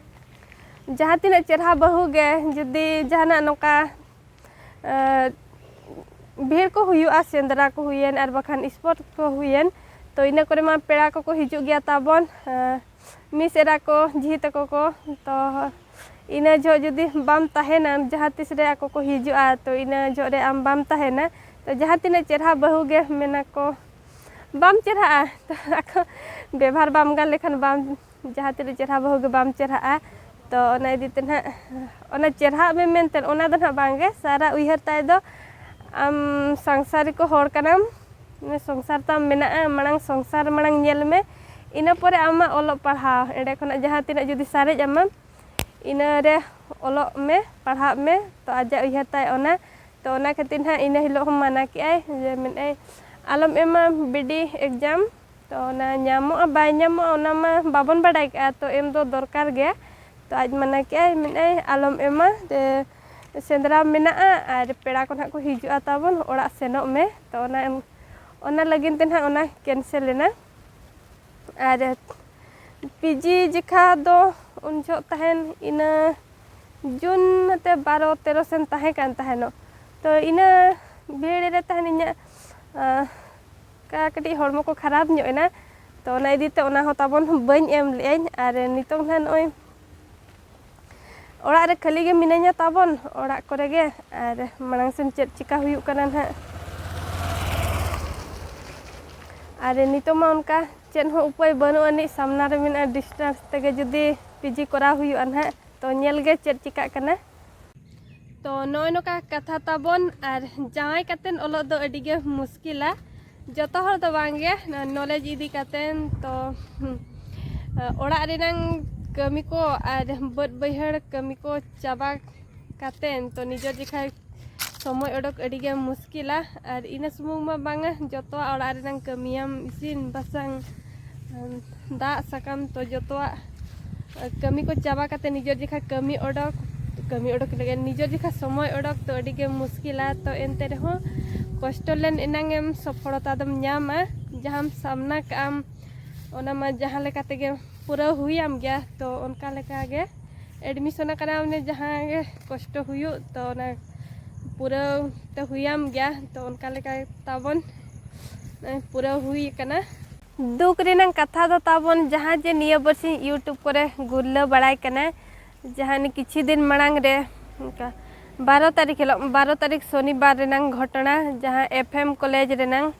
ᱡᱟᱦᱟᱸ ᱛᱤᱱᱟᱹᱜ ᱪᱮᱨᱦᱟ ᱵᱟᱹᱦᱩ ᱜᱮ ᱡᱩᱫᱤ ᱡᱟᱦᱟᱱᱟᱜ ᱱᱚᱝᱠᱟ, ᱮᱸ, ᱵᱷᱤᱲ ᱠᱚ ᱦᱩᱭᱩᱜᱼᱟ, ᱥᱮᱸᱫᱽᱨᱟ ᱠᱚ ᱦᱩᱭᱮᱱ ᱟᱨ ᱵᱟᱠᱷᱟᱱ ᱥᱯᱳᱨᱴ ᱠᱚ ᱦᱩᱭᱮᱱ, ᱛᱚ ᱤᱱᱟᱹ ᱠᱚᱨᱮ ᱢᱟ ᱯᱮᱲᱟ ᱠᱚᱠᱚ ᱦᱤᱡᱩᱜ ᱜᱮᱭᱟ ᱛᱟᱵᱚᱱ, ᱮᱸ, ᱢᱤᱥ ᱮᱨᱟ ᱠᱚ, ᱡᱷᱤ ᱛᱟᱠᱚ ᱠᱚ᱾ ᱛᱚ ᱤᱱᱟᱹ ᱡᱚᱦᱚᱜ ᱡᱩᱫᱤ ᱵᱟᱢ ᱛᱟᱦᱮᱱᱟ, ᱡᱟᱦᱟᱸ ᱛᱤᱥ ᱨᱮ ᱟᱠᱚ ᱠᱚ ᱦᱤᱡᱩᱜᱼᱟ, ᱛᱚ ᱤᱱᱟᱹ ᱡᱚᱦᱚᱜ ᱨᱮ ᱟᱢ ᱵᱟᱢ ᱛᱟᱦᱮᱱᱟ, ᱛᱚ ᱡᱟᱦᱟᱸ ᱛᱤᱱᱟᱹᱜ ᱪᱮᱨᱦᱟ ᱵᱟᱹᱦᱩ ᱜᱮ ᱢᱮᱱᱟ ᱠᱚ ᱵᱟᱢ ᱪᱮᱨᱦᱟᱜᱼᱟ᱾ ᱛᱚ ᱟᱠᱚ ᱵᱮᱵᱷᱟᱨ ᱵᱟᱢ ᱜᱟᱱ ᱞᱮᱠᱷᱟᱱ ᱵᱟᱢ, ᱡᱟᱦᱟᱸ ᱛᱤᱱᱟᱹᱜ ᱪᱮᱨᱦᱟ ᱵᱟᱹᱦᱩ ᱜᱮ ᱵᱟᱢ ᱪᱮᱨᱦᱟᱜᱼᱟ᱾ ᱛᱚ ᱚᱱᱟ ᱤᱫᱤ ᱛᱮ ᱱᱟᱦᱟᱜ ᱚᱱᱟ ᱪᱮᱨᱦᱟᱜ ᱢᱮ ᱢᱮᱱᱛᱮ ᱚᱱᱟ ᱫᱚ ᱱᱟᱦᱟᱜ ᱵᱟᱝ ᱜᱮ, ᱥᱟᱨᱟ ᱩᱭᱦᱟᱹᱨ ᱛᱟᱭ ᱫᱚ ᱟᱢ ᱥᱚᱝᱥᱟᱨᱤ ᱠᱚ ᱦᱚᱲ ᱠᱟᱱᱟᱢ, ᱥᱚᱝᱥᱟᱨ ᱛᱟᱢ ᱢᱮᱱᱟᱜᱼᱟ, ᱢᱟᱲᱟᱝ ᱥᱚᱝᱥᱟᱨ ᱢᱟᱲᱟᱝ ᱧᱮᱞ ᱢᱮ, ᱤᱱᱟᱹ ᱯᱚᱨᱮ ᱟᱢᱟᱜ ᱚᱞᱚᱜ ᱯᱟᱲᱦᱟᱣ᱾ ᱮᱸᱰᱮ ᱠᱷᱚᱱᱟᱜ ᱡᱟᱦᱟᱸ ᱛᱤᱱᱟᱹᱜ ᱡᱩᱫᱤ ᱥᱟᱨᱮᱡ ᱟᱢᱟ, ᱤᱱᱟᱹ ᱨᱮ ᱚᱞᱚᱜ ᱢᱮ, ᱯᱟᱲᱦᱟᱜ ᱢᱮ᱾ ᱛᱚ ᱟᱡᱟᱜ ᱩᱭᱦᱟᱹᱨ ᱛᱟᱭ ᱚᱱᱟ᱾ ᱛᱚ ᱚᱱᱟ ᱠᱷᱟᱹᱛᱤᱨ ᱱᱟᱦᱟᱜ ᱤᱱᱟᱹ ᱦᱤᱞᱳᱜ ᱦᱚᱸ ᱢᱟᱱᱟ ᱠᱮᱜᱼᱟᱭ ᱡᱮ ᱢᱮᱱᱮᱫᱼᱟᱭ ᱟᱞᱚᱢ ᱮᱢᱟ ᱵᱤᱰᱤ ᱮᱠᱡᱟᱢ᱾ ᱛᱚ ᱚᱱᱟ ᱧᱟᱢᱚᱜᱼᱟ ᱵᱟᱭ ᱧᱟᱢᱚᱜᱼᱟ ᱚᱱᱟ ᱢᱟ ᱵᱟᱵᱚᱱ ᱵᱟᱰᱟᱭ ᱠᱟᱜᱼᱟ, ᱛᱚ ᱮᱢ ᱫᱚ ᱫᱚᱨᱠᱟᱨ ᱜᱮᱭᱟ᱾ ᱛᱚ ᱟᱡ ᱢᱟᱱᱟ ᱠᱮᱜᱼᱟᱭ, ᱢᱮᱱᱮᱫᱼᱟᱭ ᱟᱞᱚᱢ ᱮᱢᱟ, ᱥᱮᱸᱫᱽᱨᱟ ᱢᱮᱱᱟᱜᱼᱟ ᱟᱨ ᱯᱮᱲᱟ ᱠᱚ ᱱᱟᱦᱟᱜ ᱠᱚ ᱦᱤᱡᱩᱜᱼᱟ ᱛᱟᱵᱚᱱ, ᱚᱲᱟᱜ ᱥᱮᱱᱚᱜ ᱢᱮ᱾ ᱛᱚ ᱚᱱᱟ ᱮᱢ, ᱚᱱᱟ ᱞᱟᱹᱜᱤᱫ ᱛᱮ ᱱᱟᱦᱟᱜ ᱚᱱᱟ ᱠᱮᱱᱥᱮᱞ ᱮᱱᱟ᱾ ᱟᱨ ᱯᱤᱡᱤ ᱡᱮᱠᱷᱟ ᱫᱚ ᱩᱱ ᱡᱚᱦᱚᱜ ᱛᱟᱦᱮᱱ ᱤᱱᱟᱹ ᱡᱩᱱ ᱱᱚᱛᱮ ᱵᱟᱨᱚ ᱛᱮᱨᱚ ᱥᱮᱱ ᱛᱟᱦᱮᱸ ᱠᱟᱱ ᱛᱟᱦᱮᱱᱚᱜ᱾ ᱛᱚ ᱤᱱᱟᱹ ᱵᱷᱤᱲ ᱨᱮ ᱛᱟᱦᱮᱱ ᱤᱧᱟᱹᱜ, ᱟᱸ, ᱠᱟ-, ᱠᱟᱹᱴᱤᱡ ᱦᱚᱲᱢᱚ ᱠᱚ ᱠᱷᱟᱨᱟᱯ ᱧᱚᱜ ᱮᱱᱟ᱾ ᱛᱚ ᱚᱱᱟ ᱤᱫᱤ ᱛᱮ ᱚᱱᱟ ᱦᱚᱸ ᱛᱟᱵᱚᱱ ᱵᱟᱹᱧ ᱮᱢ ᱞᱮᱜᱼᱟᱹᱧ᱾ ᱟᱨ ᱱᱤᱛᱚᱝ ᱱᱟᱦᱟᱜ ᱱᱚᱜᱼᱚᱭ ᱚᱲᱟᱜ ᱨᱮ ᱠᱷᱟᱹᱞᱤ ᱜᱮ ᱢᱤᱱᱟᱹᱧᱟ ᱛᱟᱵᱚᱱ, ᱚᱲᱟᱜ ᱠᱚᱨᱮ ᱜᱮ᱾ ᱟᱨ ᱢᱟᱲᱟᱝ ᱥᱮᱱ ᱪᱮᱫ ᱪᱤᱠᱟ ᱦᱩᱭᱩᱜ ᱠᱟᱱᱟ ᱱᱟᱦᱟᱜ᱾ ᱟᱨ ᱱᱤᱛᱚᱜ ᱢᱟ ᱚᱱᱠᱟ ᱪᱮᱫ ᱦᱚᱸ ᱩᱯᱟᱹᱭ ᱵᱟᱹᱱᱩᱜ ᱟᱹᱱᱤᱡ, ᱥᱟᱢᱱᱟ ᱨᱮ ᱢᱮᱱᱟᱜᱼᱟ ᱰᱤᱥᱴᱮᱱᱥ ᱛᱮᱜᱮ ᱡᱩᱫᱤ ᱯᱤᱡᱤ ᱠᱚᱨᱟᱣ ᱦᱩᱭᱩᱜᱼᱟ ᱱᱟᱦᱟᱜ, ᱛᱚ ᱧᱮᱞ ᱜᱮ ᱪᱮᱫ ᱪᱤᱠᱟᱜ ᱠᱟᱱᱟ᱾ ᱛᱚ ᱱᱚᱜᱼᱚᱭ ᱱᱚᱝᱠᱟ ᱠᱟᱛᱷᱟ ᱛᱟᱵᱚᱱ, ᱟᱨ ᱡᱟᱶᱟᱭ ᱠᱟᱛᱮᱱ ᱚᱞᱚᱜ ᱫᱚ ᱟᱹᱰᱤ ᱜᱮ ᱢᱩᱥᱠᱤᱞᱟ᱾ ᱡᱚᱛᱚ ᱦᱚᱲ ᱫᱚ ᱵᱟᱝ ᱜᱮ, ᱱᱚᱣᱟ knowledge ᱤᱫᱤ ᱠᱟᱛᱮᱱ᱾ ᱛᱚ ᱚᱲᱟᱜ ᱨᱮᱱᱟᱝ ᱠᱟᱹᱢᱤ ᱠᱚ ᱟᱨ ᱵᱟᱹᱫᱽ ᱵᱟᱹᱭᱦᱟᱹᱲ ᱠᱟᱹᱢᱤ ᱠᱚ ᱪᱟᱵᱟ ᱠᱟᱛᱮᱱ ᱛᱚ ᱱᱤᱡᱮᱨ ᱡᱮᱠᱷᱟ ᱥᱚᱢᱚᱭ ᱚᱰᱚᱠ ᱟᱹᱰᱤ ᱜᱮ ᱢᱩᱥᱠᱤᱞᱟ᱾ ᱟᱨ ᱤᱱᱟᱹ ᱥᱩᱢᱩᱝ ᱢᱟ ᱵᱟᱝᱟ, ᱡᱚᱛᱚᱣᱟᱜ ᱚᱲᱟᱜ ᱨᱮᱱᱟᱝ ᱠᱟᱹᱢᱤᱭᱟᱢ, ᱤᱥᱤᱱ ᱵᱟᱥᱟᱝ, ᱫᱟᱜ ᱥᱟᱠᱟᱢ, ᱛᱚ ᱡᱚᱛᱚᱣᱟᱜ ᱠᱟᱹᱢᱤ ᱠᱚ ᱪᱟᱵᱟ ᱠᱟᱛᱮ ᱱᱤᱡᱮᱨ ᱡᱮᱠᱷᱟ ᱠᱟᱹᱢᱤ ᱚᱰᱚᱠ, ᱠᱟᱹᱢᱤ ᱚᱰᱚᱠ ᱞᱟᱹᱜᱤᱫ ᱱᱤᱡᱮᱨ ᱡᱮᱠᱷᱟ ᱥᱚᱢᱚᱭ ᱚᱰᱚᱠ ᱛᱚ ᱟᱹᱰᱤ ᱜᱮ ᱢᱩᱥᱠᱤᱞᱟ᱾ ᱛᱚ ᱮᱱᱛᱮ ᱨᱮᱦᱚᱸ ᱠᱚᱥᱴᱚ ᱞᱮᱱ ᱮᱱᱟᱝ ᱮᱢ ᱥᱚᱯᱷᱚᱞᱚᱛᱟ ᱫᱚᱢ ᱧᱟᱢᱟ᱾ ᱡᱟᱦᱟᱸᱢ ᱥᱟᱢᱱᱟ ᱠᱟᱜᱼᱟᱢ ᱚᱱᱟ ᱢᱟ ᱡᱟᱦᱟᱸ ᱞᱮᱠᱟ ᱛᱮᱜᱮ ᱯᱩᱨᱟᱹᱣ ᱦᱩᱭᱟᱢ ᱜᱮᱭᱟ᱾ ᱛᱚ ᱚᱱᱠᱟ ᱞᱮᱠᱟ ᱜᱮ admission ᱟᱠᱟᱱᱟ, ᱢᱟᱱᱮ ᱡᱟᱦᱟᱸ ᱜᱮ ᱠᱚᱥᱴᱚ ᱦᱩᱭᱩᱜ ᱛᱚ ᱚᱱᱟ ᱯᱩᱨᱟᱹᱣ ᱛᱮ ᱦᱩᱭᱟᱢ ᱜᱮᱭᱟ᱾ ᱛᱚ ᱚᱱᱠᱟ ᱞᱮᱠᱟ ᱛᱟᱵᱚᱱ ᱯᱩᱨᱟᱹᱣ ᱦᱩᱭ ᱟᱠᱟᱱᱟ᱾ ᱫᱩᱠ ᱨᱮᱱᱟᱜ ᱠᱟᱛᱷᱟ ᱫᱚ ᱛᱟᱵᱚᱱ ᱡᱟᱦᱟᱸ ᱡᱮ ᱱᱤᱭᱟᱹ ᱵᱟᱨᱥᱤᱧ YouTube ᱠᱚᱨᱮ ᱜᱩᱨᱞᱟᱹ ᱵᱟᱲᱟᱭ ᱠᱟᱱᱟ, ᱡᱟᱦᱟᱸ ᱱᱤ ᱠᱤᱪᱷᱩ ᱫᱤᱱ ᱢᱟᱲᱟᱝ ᱨᱮ ᱚᱱᱠᱟ ᱵᱟᱨᱚ ᱛᱟᱹᱨᱤᱠᱷ ᱦᱤᱞᱳᱜ, ᱵᱟᱨᱚ ᱛᱟᱹᱨᱤᱠᱷ ᱥᱚᱱᱤᱵᱟᱨ ᱨᱮᱱᱟᱝ ᱜᱷᱚᱴᱚᱱᱟ, ᱡᱟᱦᱟᱸ F M college ᱨᱮᱱᱟᱝ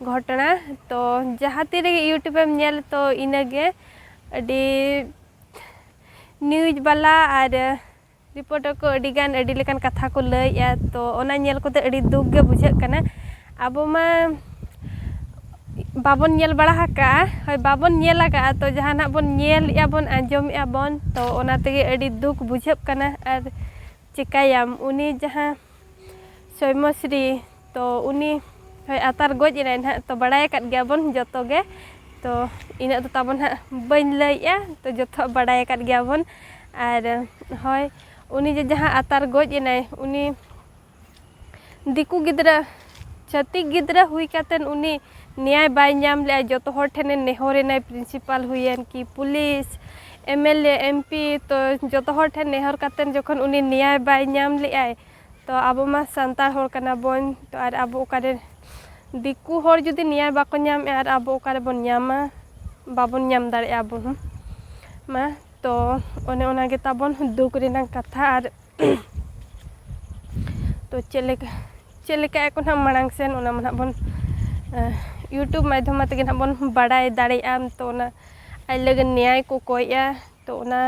ᱜᱷᱚᱴᱚᱱᱟ᱾ ᱛᱚ ᱡᱟᱦᱟᱸ ᱛᱤ ᱨᱮᱜᱮ YouTube ᱮᱢ ᱧᱮᱞ ᱛᱚ ᱤᱱᱟᱹᱜᱮ ᱟᱹᱰᱤ news ᱵᱟᱞᱟ ᱟᱨ reporter ᱠᱚ ᱟᱹᱰᱤ ᱜᱟᱱ ᱟᱹᱰᱤ ᱞᱮᱠᱟᱱ ᱠᱟᱛᱷᱟ ᱠᱚ ᱞᱟᱹᱭᱮᱜᱼᱟ᱾ ᱛᱚ ᱚᱱᱟ ᱧᱮᱞ ᱠᱟᱛᱮ ᱟᱹᱰᱤ ᱫᱩᱠ ᱜᱮ ᱵᱩᱡᱷᱟᱹᱜ ᱠᱟᱱᱟ᱾ ᱟᱵᱚ ᱢᱟ ᱵᱟᱵᱚᱱ ᱧᱮᱞ ᱵᱟᱲᱟ ᱟᱠᱟᱜᱼᱟ, ᱦᱳᱭ ᱵᱟᱵᱚᱱ ᱧᱮᱞ ᱟᱠᱟᱜᱼᱟ, ᱛᱚ ᱡᱟᱦᱟᱱᱟᱜ ᱵᱚᱱ ᱧᱮᱞᱮᱜᱼᱟ ᱵᱚᱱ, ᱟᱸᱡᱚᱢᱮᱜᱼᱟ ᱵᱚᱱ, ᱛᱚ ᱚᱱᱟ ᱛᱮᱜᱮ ᱟᱹᱰᱤ ᱫᱩᱠ ᱵᱩᱡᱷᱟᱹᱜ ᱠᱟᱱᱟ᱾ ᱟᱨ ᱪᱤᱠᱟᱹᱭᱟᱢ, ᱩᱱᱤ ᱡᱟᱦᱟᱸ ᱥᱚᱭᱢᱚᱥᱨᱤ, ᱛᱚ ᱩᱱᱤ ᱦᱳᱭ ᱟᱛᱟᱨ ᱜᱚᱡ ᱮᱱᱟᱭ ᱱᱟᱦᱟᱜ, ᱛᱚ ᱵᱟᱲᱟᱭ ᱟᱠᱟᱫ ᱜᱮᱭᱟ ᱵᱚᱱ ᱡᱚᱛᱚ ᱜᱮ᱾ ᱛᱚ ᱤᱱᱟᱹᱜ ᱫᱚ ᱛᱟᱵᱚᱱ ᱦᱟᱸᱜ ᱵᱟᱹᱧ ᱞᱟᱹᱭᱮᱜᱼᱟ, ᱛᱚ ᱡᱚᱛᱚᱣᱟᱜ ᱵᱟᱲᱟᱭ ᱟᱠᱟᱫ ᱜᱮᱭᱟ ᱵᱚᱱ᱾ ᱟᱨ ᱦᱳᱭ ᱩᱱᱤ ᱡᱮ ᱡᱟᱦᱟᱸ ᱟᱛᱟᱨ ᱜᱚᱡ ᱮᱱᱟᱭ, ᱩᱱᱤ ᱫᱤᱠᱩ ᱜᱤᱫᱽᱨᱟᱹ, ᱪᱷᱟᱹᱛᱤᱠ ᱜᱤᱫᱽᱨᱟᱹ ᱦᱩᱭ ᱠᱟᱛᱮᱱ ᱩᱱᱤ ᱱᱮᱭᱟᱭ ᱵᱟᱭ ᱧᱟᱢ ᱞᱮᱜᱼᱟ᱾ ᱡᱚᱛᱚ ᱦᱚᱲ ᱴᱷᱮᱱᱮ ᱱᱮᱦᱚᱨ ᱮᱱᱟᱭ, principal ᱦᱩᱭᱮᱱ ᱠᱤ police, M L A, M P, ᱛᱚ ᱡᱚᱛᱚ ᱦᱚᱲ ᱴᱷᱮᱱ ᱱᱮᱦᱚᱨ ᱠᱟᱛᱮᱱ ᱡᱚᱠᱷᱚᱱ ᱩᱱᱤ ᱱᱮᱭᱟᱭ ᱵᱟᱭ ᱧᱟᱢ ᱞᱮᱜᱼᱟᱭ, ᱛᱚ ᱟᱵᱚ ᱢᱟ ᱥᱟᱱᱛᱟᱲ ᱦᱚᱲ ᱠᱟᱱᱟ ᱵᱚᱱ, ᱛᱚ ᱟᱨ ᱟᱵᱚ ᱚᱠᱟᱨᱮ ᱫᱤᱠᱩ ᱦᱚᱲ ᱡᱩᱫᱤ ᱱᱮᱭᱟᱭ ᱵᱟᱠᱚ ᱧᱟᱢᱮᱜᱼᱟ ᱟᱨ ᱟᱵᱚ ᱚᱠᱟᱨᱮᱵᱚᱱ ᱧᱟᱢᱟ? ᱵᱟᱵᱚᱱ ᱧᱟᱢ ᱫᱟᱲᱮᱭᱟᱜᱼᱟ ᱟᱵᱚ ᱦᱚᱸ ᱢᱟ᱾ ᱛᱚ ᱚᱱᱮ ᱚᱱᱟᱜᱮ ᱛᱟᱵᱚᱱ ᱫᱩᱠ ᱨᱮᱱᱟᱜ ᱠᱟᱛᱷᱟ᱾ ᱟᱨ ᱛᱚ ᱪᱮᱫ ᱞᱮᱠᱟ, ᱪᱮᱫ ᱞᱮᱠᱟ ᱟᱠᱚ ᱱᱟᱦᱟᱜ ᱢᱟᱲᱟᱝ ᱥᱮᱱ, ᱚᱱᱟ ᱢᱟ ᱱᱟᱦᱟᱜ ᱵᱚᱱ, ᱟᱸ, YouTube ᱢᱟᱫᱽᱫᱷᱚᱢ ᱛᱮᱜᱮ ᱱᱟᱦᱟᱜ ᱵᱚᱱ ᱵᱟᱲᱟᱭ ᱫᱟᱲᱮᱭᱟᱜᱼᱟ᱾ ᱛᱚ ᱚᱱᱟ ᱟᱡ ᱞᱟᱹᱜᱤᱫ ᱱᱮᱭᱟᱭ ᱠᱚ ᱠᱚᱭᱮᱜᱼᱟ᱾ ᱛᱚ ᱚᱱᱟ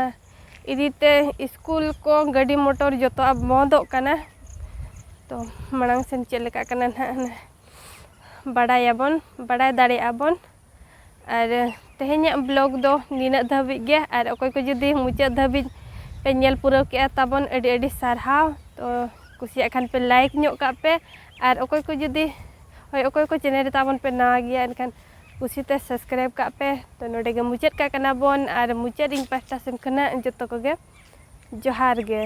ᱤᱫᱤᱛᱮ ᱥᱠᱩᱞ ᱠᱚ, ᱜᱟᱹᱰᱤ ᱢᱚᱴᱚᱨ ᱡᱚᱛᱚᱣᱟᱜ ᱵᱚᱱᱫᱚᱜ ᱠᱟᱱᱟ᱾ ᱛᱚ ᱢᱟᱲᱟᱝ ᱥᱮᱱ ᱪᱮᱫ ᱞᱮᱠᱟᱜ ᱠᱟᱱᱟ ᱱᱟᱦᱟᱜ, ᱚᱱᱟ ᱵᱟᱲᱟᱭᱟᱵᱚᱱ, ᱵᱟᱲᱟᱭ ᱫᱟᱲᱮᱭᱟᱜᱼᱟ ᱵᱚᱱ᱾ ᱟᱨ ᱛᱮᱦᱮᱧᱟᱜ vlog ᱫᱚ ᱱᱤᱱᱟᱹᱜ ᱫᱷᱟᱹᱵᱤᱡ ᱜᱮ᱾ ᱟᱨ ᱚᱠᱚᱭ ᱠᱚ ᱡᱩᱫᱤ ᱢᱩᱪᱟᱹᱫ ᱫᱷᱟᱹᱵᱤᱡ ᱯᱮ ᱧᱮᱞ ᱯᱩᱨᱟᱹᱣ ᱠᱮᱜᱼᱟ ᱛᱟᱵᱚᱱ, ᱟᱹᱰᱤ ᱟᱹᱰᱤ ᱥᱟᱨᱦᱟᱣ᱾ ᱛᱚ ᱠᱩᱥᱤᱭᱟᱜ ᱠᱷᱟᱱ ᱯᱮ like ᱧᱚᱜ ᱠᱟᱜ ᱯᱮ᱾ ᱟᱨ ᱚᱠᱚᱭ ᱠᱚ ᱡᱩᱫᱤ, ᱦᱳᱭ, ᱚᱠᱚᱭ ᱠᱚ channel ᱨᱮ ᱛᱟᱵᱚᱱ ᱯᱮ ᱱᱟᱣᱟ ᱜᱮᱭᱟ, ᱮᱱᱠᱷᱟᱱ ᱠᱩᱥᱤᱛᱮ subscribe ᱠᱟᱜ ᱯᱮ᱾ ᱛᱚ ᱱᱚᱰᱮ ᱜᱮ ᱢᱩᱪᱟᱹᱫ ᱠᱟᱜ ᱠᱟᱱᱟ ᱵᱚᱱ᱾ ᱟᱨ ᱢᱩᱪᱟᱹᱫ ᱤᱧ ᱯᱟᱦᱴᱟ ᱥᱮᱱ ᱠᱷᱚᱱᱟᱜ ᱡᱚᱛᱚ ᱠᱚᱜᱮ ᱡᱚᱦᱟᱨ ᱜᱮ᱾